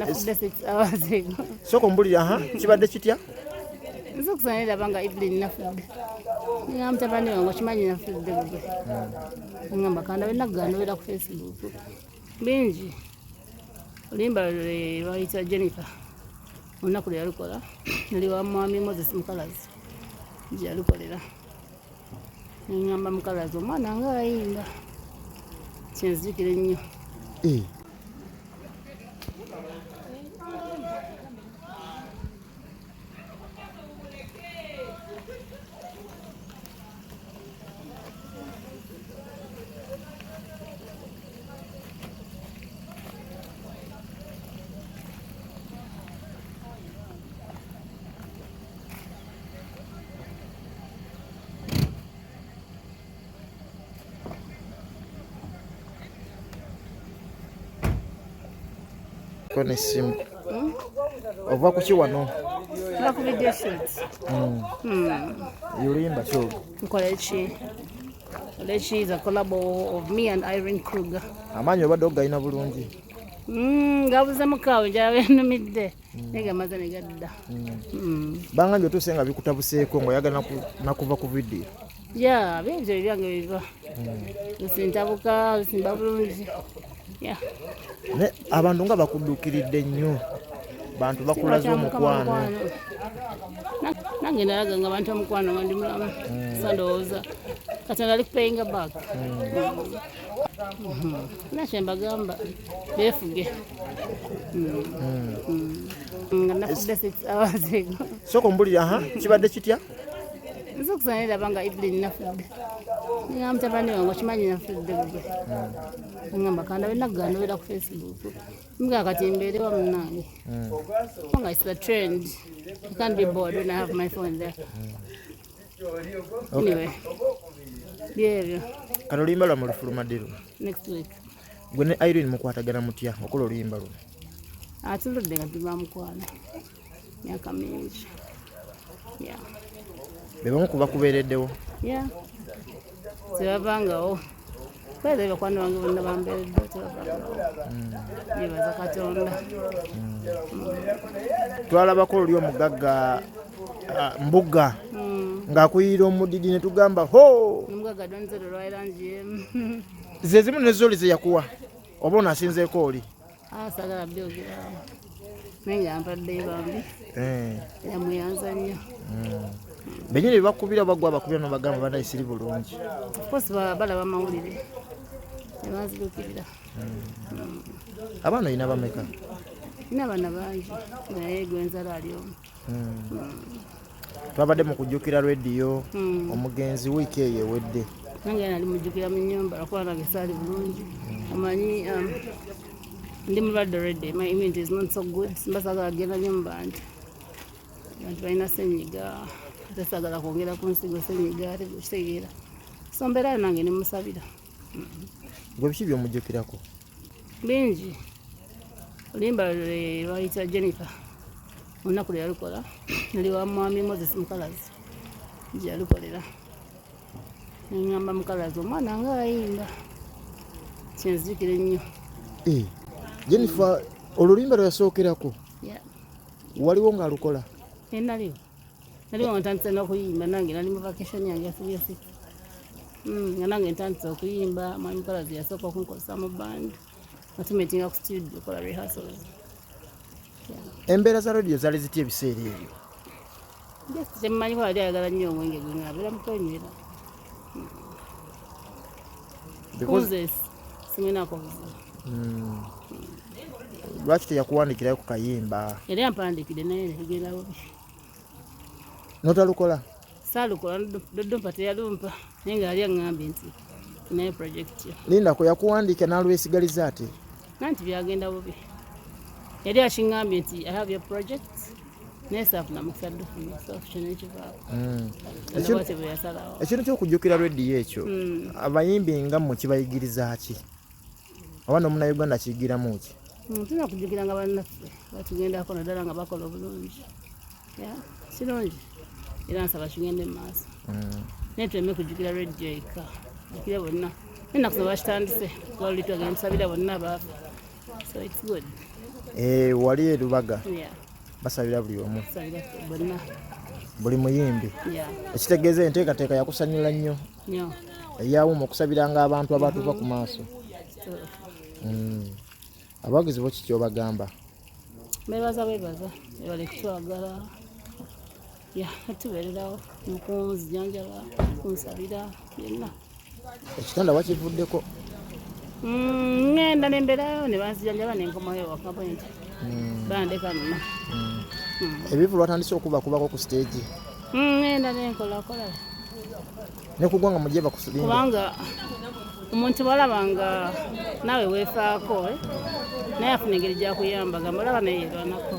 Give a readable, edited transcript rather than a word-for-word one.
Nafudde 6 hours ago. Sooka ombulire, aha, kibadde kitya? Nze okusana eraba nga Evelyn nafudde, nga mutabani wange, okimanyi nafudde gwe ngamba kanda benaganda obeera ku Facebook bingi. Oluyimba lwe bayita Jennifer, olunaku lwe yalukola nali wa mwami Moses Mukalazi gye yalukolera, neŋŋamba Mukalazi omwana nga ayimba, kyenzijukira ennyo. Eh. Ko nessimu ova kuki wano? Tuba ku video shoot. Oluyimba ki olwo? Nkola ki? Koleki is a collabo of me and Irene Kruger. Amaanyi obadde ogalina bulungi? Gabuze mukaawe, njala benumidde naye gamaze ne gadda. Bangambye otuuse nga bikutabuseeko ng'oyagala nakuva ku vidiyo. Ya, bibyo ebyange biva lusintabuka lusimba bulungi ya. Ne abantu nga bakudduukiridde nnyo, bantu bakulaze omukwano. Nange nalaga nga bantu omukwano nga ndi mulamu, so ndowooza Katonda ali kupayinga back. Nakye mbagamba beefuge. Nga nafudde 6 hours ago. Sooka ombulire, aha, kibadde kitya? Nze okusana eraba nga Evelyn nafudde, nga mutabani wange, okimanyi nafudde gwe ngamba kanda benaganda obeera ku Facebook mga kati mbeerewa munange nga it's the trend. I can't be bored when I have my phone there. Anyway, byebyo. Kano oluyimba lwammwe lufuluma ddi luno? Next week. Gwe ne Irene mukwatagana mutya okola oluyimba luno? Atuludde nga tuba mukwano myaka mingi, yeah. Be bamu ku bakubeereddewo? Yeah, tebavangawo. Baza bakwano bange bonna bambeereddewo, tebavangawo, yebaza Katonda. Twalabako oli omugagga, ah, Mbuga, ng'akuyira omudidi ne tugamba ho. Omugagga Donzero lwairangi emu. Ze zimu nezooli ze yakuwa oba ono asinzeeko oli? Saagala byogera, naye nga mpaddeyo bambi. Eh. Era muyanza nnyo. Benyini bebakubira oba gwe abakubira nobagamba banaye siri bulungi? Of course balaba amawulire nebanzirukirira. Abaana olina bameka? Nina abaana bangi, naye gwenzala ali omu. Twabadde mu kujjukira rediyo omugenzi wiiki eyo ewedde. Nange nali mujjukira mu nyumba lwakuba nange saali bulungi. Omanyi ndi mulwadde already, my immunity is not so good. Mba saagala kugenda nnyo mu bantu, abantu balina senyiga, ate saagala kwongera ku nsigo senyiga, ate kitegeera. So mbeerayo nange nemusabira. Gwe biki byomujjukirako? Bingi. Oluyimba lwe bayita Jennifer, olunaku lwe yalukola nali wa mwami Moses Mukalazi gye yalukolera, neŋŋamba Mukalazi omwana nga ayimba, kyenzijukira ennyo. Eh, Jennifer, oluyimba lwe yasookerako? Yeah. Waliwo ng'alukola? Naliwo, naliwo nga ntandise n'okuyimba. Nange nali mu vacation yange ya senior six, nga nange ntandise okuyimba. Mwami Mukalazi yasooka okunkozesa mu band nga tumeetinga ku studio kola rehearsals. Embeera za rediyo zaali zitya ebiseera ebyo? Just kyemmanyi ko yali ayagala nnyo omwenge gwe, ng'abeera mukwenywera. Kunze siŋŋinaako buzibu. Lwaki teyakuwandikirayo ku kayimba? Yali ampandiikidde naye nekigenda bubi. Notalukola? Saalukola, doddompa teyalumpa, naye nga yali aŋŋambye nti naye project yo. Lindako, yakuwandiika n'alwesigaliza ate? Nanti byagenda bubi. Yali akiŋŋambye nti I have your project, naye saafuna mukisa ddufuna, so kino nekivaako. Bwatyo bwe yasalawo. Ekintu ky'okujjukira rediyo ekyo, abayimbi nga mmwe kibayigiriza ki, oba n'omunnayuganda kiyigiramu ki? Tulina okujjukira nga bannaffe batugendako, naddala nga bakola obulungi. Yeah, kirungi era nsaba kigende mu maaso, naye tuleme kujjukira rediyo yekka, jjukire bonna. Ennaku zino bakitandise kuba luli twagenda tusabira bonna abaafa, so it's good. Eh, wali e Lubaga basabira buli omu, buli muyimbi. Ekitegeeza enteekateeka yakusanyula nnyo eyawuma okusabiranga abantu abatuva ku maaso. Abawagizi bo kiki obagamba? Bebaza bebaza ebale kutwagala ya tubeererawo mukunzijanjaba kunsabira byonna. Ekitanda wakivuddeko? Ŋŋenda nembeerayo ne banzijanjaba nenkomayo ewaka bwenti bandeka nona. Ebivu lwatandise okubakubako ku siteegi? Ŋŋenda nenkolakola. Ne ku ggwanga mujje bakusulinde. Kubanga omuntu bwalaba nga naawe weefaako naye afuna engeri gyakuyamba gamba olaba naye yerwanako.